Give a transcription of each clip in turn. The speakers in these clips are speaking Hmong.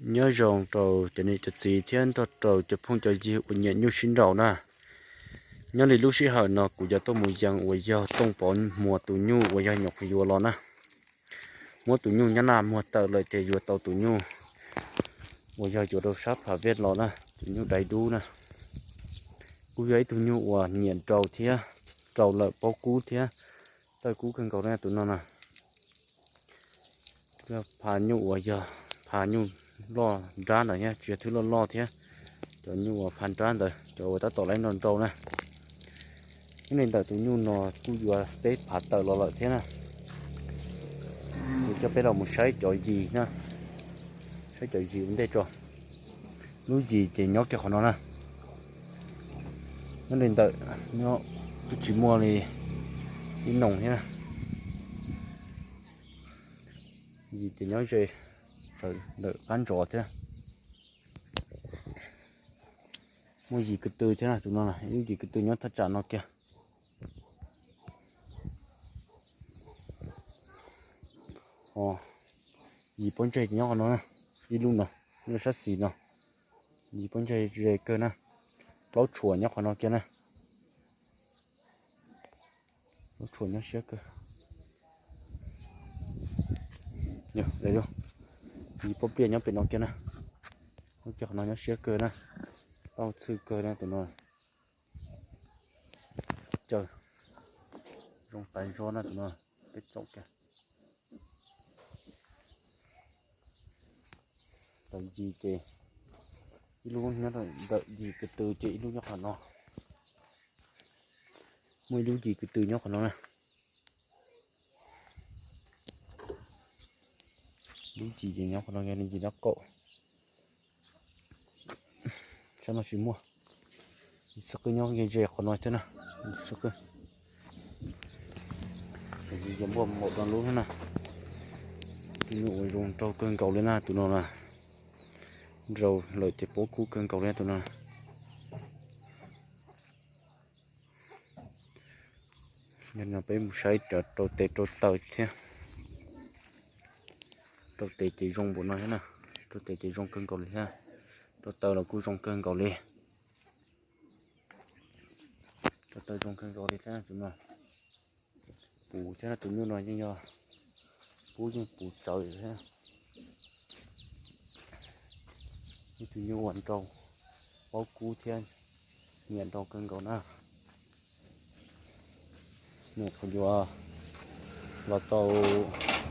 Nyob zoo rau cov niam cov txiv thiab nrog rau cov phooj cov ywg uas nyiam nyuj sib nraus na. Nyob li lub sij hawm no kuv yuav tuaj mus yees uas yog Tooj Pov muag tus nyuj uas yog nyuam qhuav yuav los na. Muab tus nyuj Nyab Laj muag tawm lawm ces yuav tau tus nyuj uas yog yuav rau sab Pham Vej los na, tus nyuj dai dub na. Kuj yog ib tug nyuj uas nyiam nraus thiab, nraus lawm paub kub thiab, txawj kub kawg nkaus li tus no na. Yog pha nyuj uas yog pha nyuj loj nrab ntawd thiab, tsis yog thwb loj loj thiab, cov nyuj uas pha nrab ntawd cov uas tab tom laib nrau nrau na. Nyob li ntawm tus nyuj no kuj yuav peb phav tawm los lawm thiab na. Kuv coj peb los mus saib cov yis na, saib cov yis ua ntej tso. Lub yis ces nyob kiag qhov no na. Nyob li ntawm no twb tsis muaj li ib noog thiab na. Yis ces nyob ze sawv ntawm qab ntsos thiab. Muaj yis ko tw thiab na, tus no na ib lub yis ko tw nyob thaj tsam no kiag. Yis pob ntseg ces nyob qhov no na, ib lub no, ib lub sab xis no. Yis pob ntseg ze kawg na. Plaub tshuam nyob qhov no kiag na. Plaub tshuam nyob siab kawg. Yog, yis pob pliaj nyob pem no kiag na. Lub kiag qhov no nyob siab kawg na. Tau txhwj kawg na tus no. Caw zoo tas zog na tus no. Peb txaum kiag. Ntawm yis ces ib lub nyob ntawm yis ko tw ces ib lub nyob qhov no. Muaj ib lub yis ko tw nyob qhov no na. Lub yis ces nyob qhov no, yog yis dab qaum. Sab no tsis muaj. Xub qwb nyob ze qhov no thiab na. Xub qwb. Yis ces npuaj npaum no lub thiab na. Tus nyuj uas zoo nraug kawg nkaus li na tus no na. Nraus lawm ces paub kub kawg nkaus li tus no. Yog no peb mus saib cov rau tes rau taw thiab. Rau tes ces zoo npaum no thiab na. Rau tes ces zoo kawg nkaus li thiab. Rau taw los kuj zoo kawg nkaus li. Rau taw zoo kawg nkaus li thiab tus no. Puv thiab na, tus nyuj no yeej yog kub yeej puv tsawv thiab. Ib tug nyuj uas nraus, paub kub thiab nyiam nraus kawg nkaus na. Nyuam qhuav yuav los tau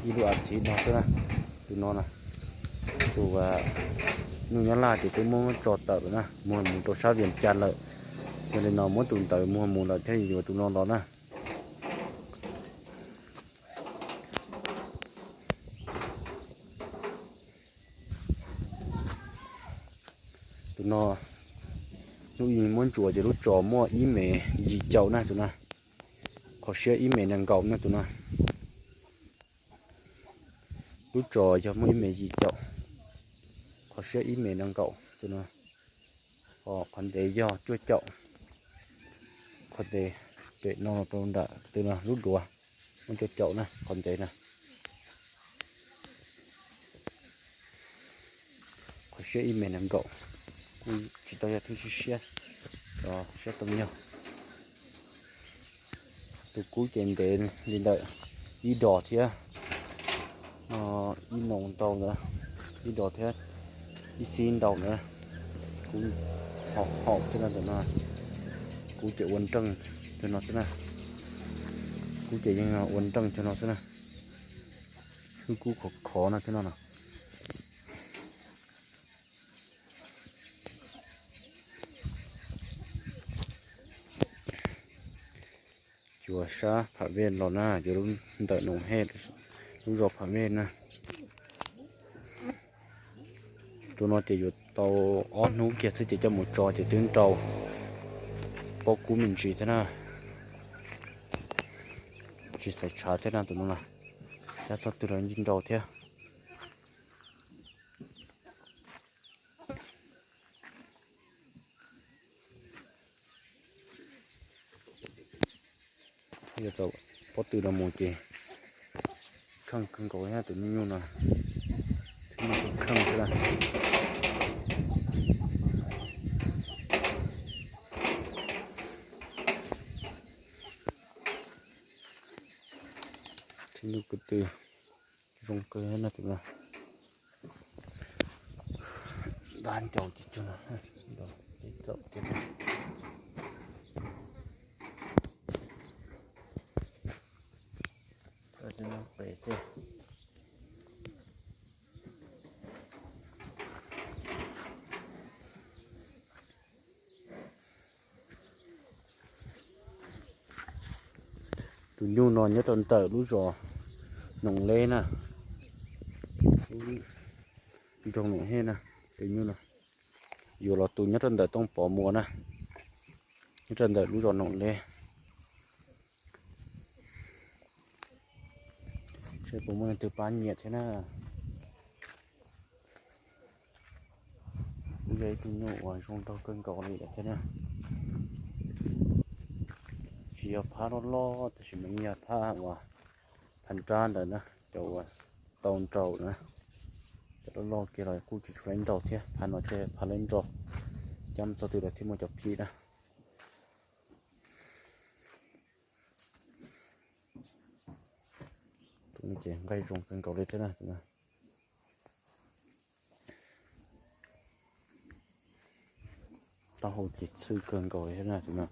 ib lub as thiv no xwb na. Tus no na, tus nyuj Nyab Laj ces twb muab tso tawm lawm na, muag mus rau sab Vias Cas lawm. Yog li no muab tus ntawd muag mus lawm thiab yuav tus no los na. Tus no lub ib muab ntsuas ces lub tsos muaj ib mev yim caum na tus no. Qhov siab ib mev nees nkaum na tus no. Lub tsos yog muaj ib mev yim caum, qhov siab ib mev nees nkaum tus no. Qhov ntev yog cuaj caum. Qhov ntev pem no rau nram tus no lub duav muaj cuaj caum na, qhov ntev na. Qhov siab ib mev nees nkaum, kuj tsis tau yog thwj siab siab, siab tau nyog. Tus kub ces ntev li ntawm ib dos thiab ib noos ntau ntawd, ib dos thiab ib xib ntau ntawd. Kub haum haum xwb na ntawm no. Kub ces ua nreej cog no xwb na. Kub ces yeej ua nreej cog no xwb na. Hwj kub khov khov no thiab no na. Cuag sab Pham Vej los na, cuag lub ntawm Noom Hej, lub zos Pham Vej na. Tus no ces yuav tau ob hnub kiag xwb ces coj mus tso ces twb nrau, paub kub me ntsis thiab na. Tsis xaiv tshav thiab na tus no na, cab txog twg los yeej nrau thiab. Yog tau pob tw no mus ces kheej kawg nkaus thiab tus nyuj nyuj no, kheej xwb na. Twb zoo kawg na tus no. Dab ncau ces cug no, txaum tiag. Tus nyuj no nyob rau ntawm lub zos Noom Leb na, nroog Noom Leb na. Tus nyuj no yuav los tu nyob rau ntawm Tooj Pov Muas na, nyob rau ntawm lub zos Noom Leb. Seb puas muaj leej twg pab nyiam thiab na. Kuj yog ib tug nyuj uas zoo nraug kawg nkaus li lawm thiab na. Tsis yog phab loj loj tab sis mas yog phab uas phab nrab ntawd na, cov uas tau nrau na. Cov loj loj kiag los kuj tsis tshua laib nrau thiab, phab no thiaj phab laib nrau. Cab mus txog twg los thiaj muaj cov phim na. Tus no ces nqaij zoo kawg nkaus li thiab na. Taub hau ces txhwj kawg nkaus li thiab na tus no.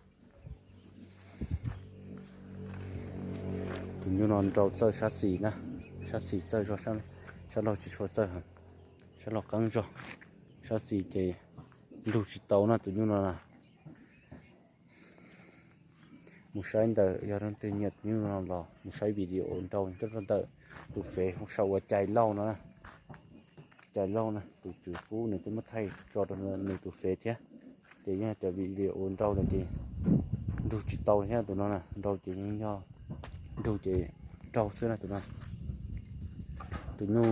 Tus nyuj no nrau txawj sab xis na, sab xis txawj zog, sab laug tsis tshua txawj, sab laug qeeb zog, sab xis ces nrug tsis tau na tus nyuj no na. Mus saib ntawm, yog leej twg nyiam tus nyuj no los mus saib video nrau nyob rau ntawm tus fev hu sau ua Cais Lauj no na. Cais Lauj na, tus tswv qub nws twb muab thaij tso rau nws tus fev thiab. Ces yeej tias video nrau no ces nrug tsis tau thiab tus no na, nrau ces yeej yog nrug ces raug xwb na tus no. Tus nyuj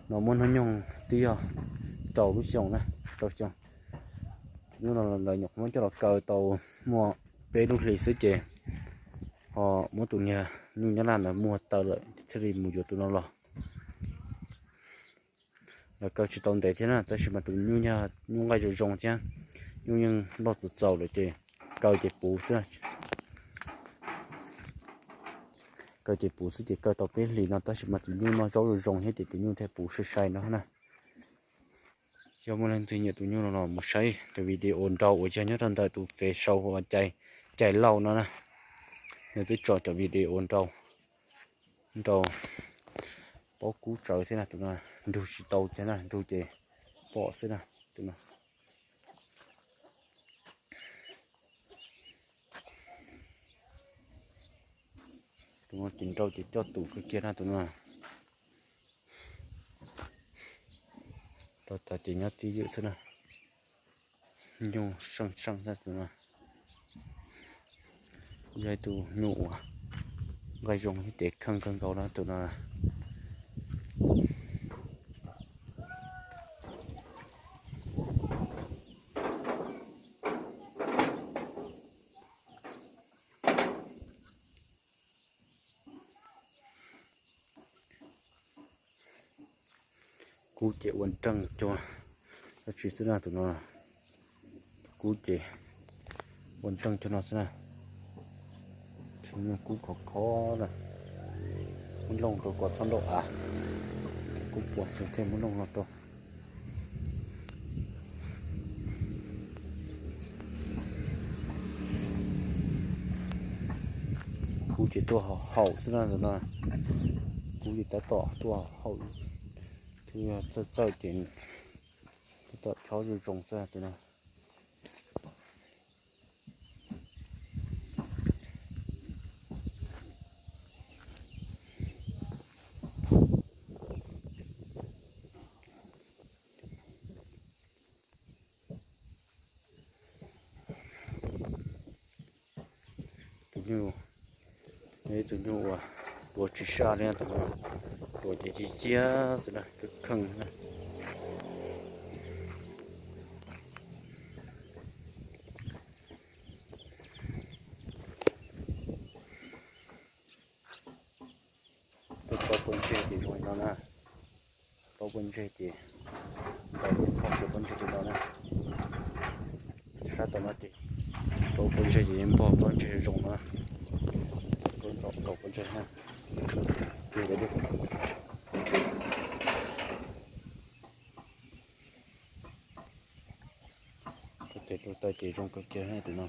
no muaj hnub nyoog twb yog rau lub xyoo na, rau xyoo. Tus nyuj no lawv nyuam qhuav muab coj los kaw tau muaj peb lub hlis xwb ces ho muab tus niag nyuj Nyab Laj ntawd muag taw lawm thiaj li mus yuav tus no los. Lawv kaw tsis tau ntev thiab na, tab sis mas tus nyuj, nyuj nqaij zoo zoo thiab, nyuj yeej loj txaus txaus lawm ces kaw ces puv xwb. Kaw ces puv xwb ces kaw tau peb hlis no tab sis mas tus nyuj no zaub zoo zoo thiab ces tus nyuj thiaj puv sai sai no na. Yog muaj leej twg nyiam tus nyuj no los mus saib cov video nrau uas yog nyob rau ntawm tus fev sau ua Cais, Cais Lauj no na. Nws twb tso cov video nrau, nrau paub kub tsawv thiab na tus no, nrug tsis tau thiab na, nrug ces pom xwb na tus no. Tus no ces nrau ces coj tus kawg kiag na tus no. Rau tas ces nyob tib ywm xwb na. Nyuj seej seej tus no. Yog ib tug nyuj uas nqaij zoo thiab ces kheej kawg nkaus na tus no. Kub ces ua nreej cuag dab tsi xwb na tus no. Kub ces ua nreej cuag no xwb na. Tsis muaj kub khov khov na. Muab looj rau kom txhob nrau av. Kub puas ces thiaj muab looj no rau. Kub ces tuaj haum xwb na tus no. Kub ces tab tom tuaj haum, twb yog txawj txawj ces tab tom chob zoo zoo xwb tus no. Tus nyuj, ib tug nyuj uas tuav tsis saj li tus no, tuav ces ci ciab xwb na, kheej kheej na. Tuaj plaub pob ntseg ces zoo li no na. Plaub pob ntseg ces npog plaub pob ntseg li no na. Sab tom no ces plaub pob ntseg ces npog pob ntseg zoo no. Plaub ntom kaum pob ntseg na. Tes rau taw ces zoo kawg kiag tus no.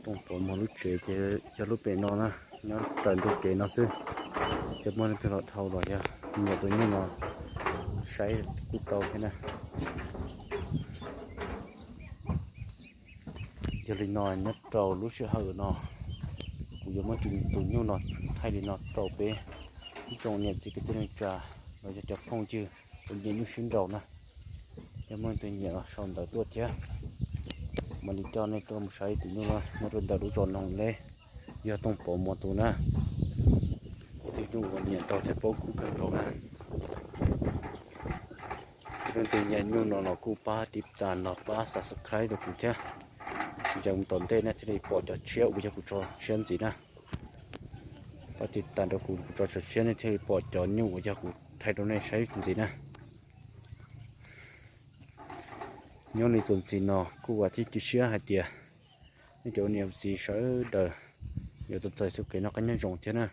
Tooj Pov Muas lub tsev ces yog lub pem no na, nyob raws ntug kev no xwb. Ces muaj leej twg los dhau los yog nyiam tus nyuj no saib kuj tau thiab na. Yog li no nyob rau lub sij hawm no kuv yuav muab tus nyuj no thaij li no rau peb ib tsoom niam txiv kwv tij neej tsa los yog cov phooj ywg uas nyiam nyuj sib nraus na. Yog muaj leej twg nyiam los sau ntawv tuaj thiab. Mam li coj nej tuaj mus saib tus nyuj no nyob rau ntawm lub zos Noog Leb, yog Tooj Pov Muas tus na. Tus nyuj uas nyiam nraus thiab paub kub kawg nkaus na. Leej twg nyiam nyuj no los kuj pab tiv tas no pab subscribe rau kuv thiab. Ntsia mus tom ntej nej thiaj li pom cov tshiab uas yog kuv tso tshiab ntxiv na. Pab tiv tas rau kuv, kuv tso tshiab nej thiaj li pom cov nyuj uas yog kuv thaij rau nej saib ntxiv na. Nyob li txuas ntxiv no kuj vam thiab cia siab hais tias nej cov niam txiv sawv daws yuav tau txais txoj kev noj qab nyob zoo thiab na.